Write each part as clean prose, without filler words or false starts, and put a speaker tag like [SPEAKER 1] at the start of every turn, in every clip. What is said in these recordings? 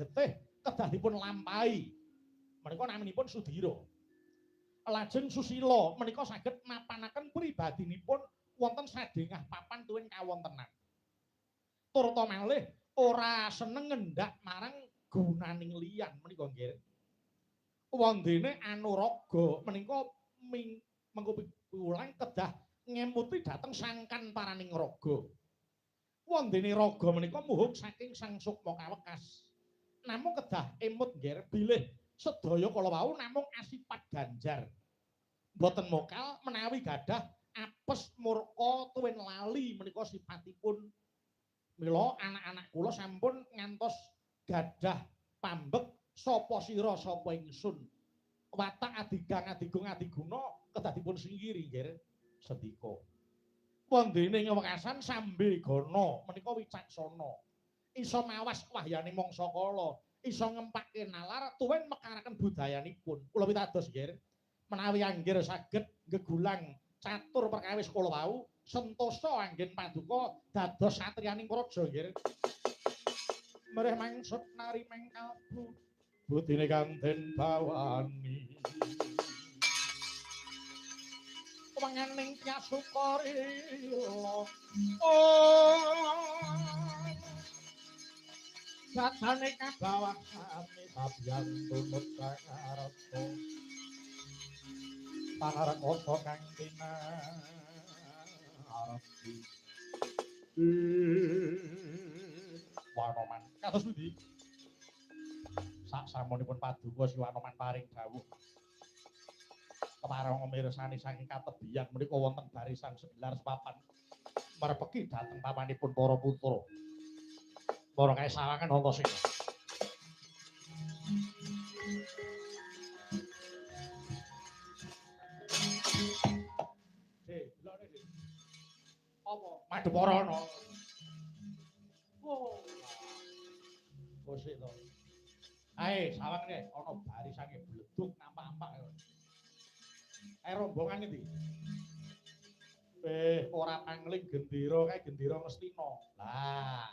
[SPEAKER 1] getih kedah dipun lampahi. Menika naminipun Sudira. Lajeng Susila menika saged mapanaken pribadinipun wonten sadhengah papan tuwin kawontenan. Turta malih ora seneng ngendak marang gunaning liyan menika nggih. Wondene Anuraga menika mengko piwulang kedah ngemuti dhateng sangkan paraning raga. Wondene raga menika muhung saking Sang Sukma kawekas. Namung kedah emut nggih bilih sedaya kala wau namung asipat ganjar. Mboten mokal menawi gadah apes murka tuwin lali menika sipatipun. Mila anak-anak kula sampun ngantos gadah pambek sapa sira sapa ingsun. Watak adigang adigung adiguna kedah dipun singkiri nggih sendika. Wondene ngewekasan Sambegana menika wicaksana. Iso mawas wahyane mangsa kala, iso ngempake nalar tuwin mekaraken budayanipun. Kula pitados nggih, menawi anggir saged gegulang catur perkawis kula wau, sentosa anggen paduka dados satriyaning praja nggih. Mereh mangsud nari meng kalbu budine kang den bawani. Wengening Tyasukarila. Oh. Jatane kabawah sami sabyan tumut pangarsa. Pangareksa kang tinarti. Wanoman kados pundi? Sak samunipun paduka Si Wanoman paring dawuh. Kepareng mirsani saking katebian menika wonten barisan segelar sepapan merpeki dhateng papanipun para putra. Para kae sawangan Antasena. Dik, delokne, Dik. Apa? Madukara ana. Oh. Kosik to. Ae, sawangane ana barisane bledug nampak-ampak. Ae rombongan endi? Ora pangling gendera kae gendera Ngastina. Lah.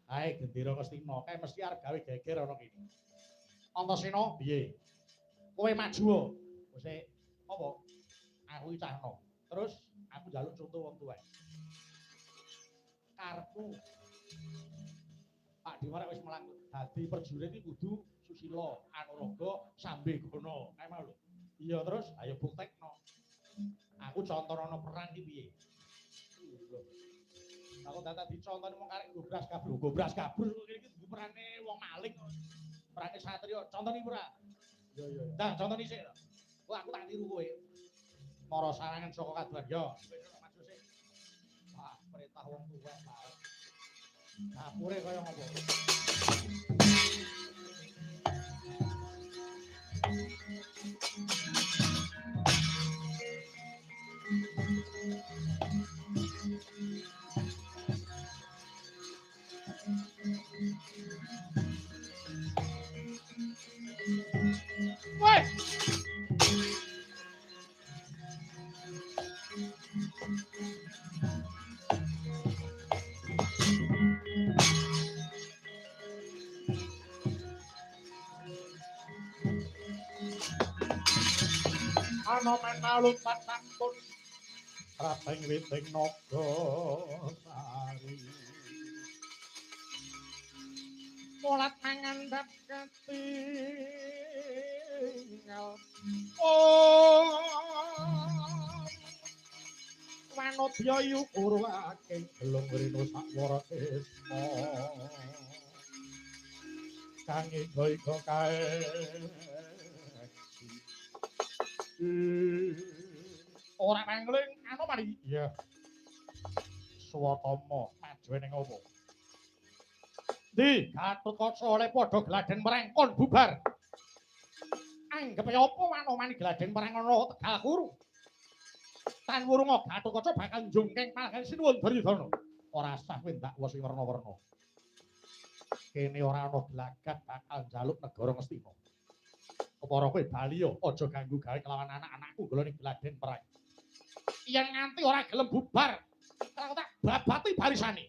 [SPEAKER 1] Ae gendera Ngastina kae mesti arep gawe geger ana kene. Antasena piye? Kowe maju. Wis apa? Aku iki cahno. Terus aku njaluk conto wong tuwek. Karepmu Pak Dewa rek wis melang dadi prajurit iki kudu Susila, Anuraga, Sambegana. Kae mau lho. Iya terus ayo buktekno. Aku contonono perang iki piye? Aku dadak dicontoni mung karek gobras gabrus, gobras gabrus ngene iki kudu perane wong maling. Perane satriya, contoni ora? Iya iya. Dah contoni sik. Wah aku tak tiru kowe. Mara sarangan saka kaduan yo. Maju sik. Wah, perintah wong tuwek, Pak. Dapure kaya ngopo? Woi. Anoman malumpat sampun rabeng witing naga sari. Mulat mangandhap ketingal. Oh. Wanodya yu kurwake gelung rino sakwara kisma. Kang iga-iga kae. Ora pangling Anoman iki. Iya. Swatama maju ning opo? Ndi Gatotkaca oleh padha gladen perang kon bubar. Anggepe apa Anoman gladen perang ana Tegal Kuru? Tan wurunga Gatotkaca bakal njungkeng malih sinuwun Duryudana. Ora sah kowe ndakwa sing werna-werna. Kene ora ana glagat bakal njaluk negara Ngastina. Kepara kowe bali yo aja ganggu gawe kelawan anak-anakku golone gladen perang. Yen nganti ora gelem bubar, aku tak babati barisane.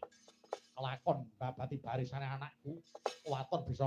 [SPEAKER 1] Kelakon babati barisane anakku, waton bisa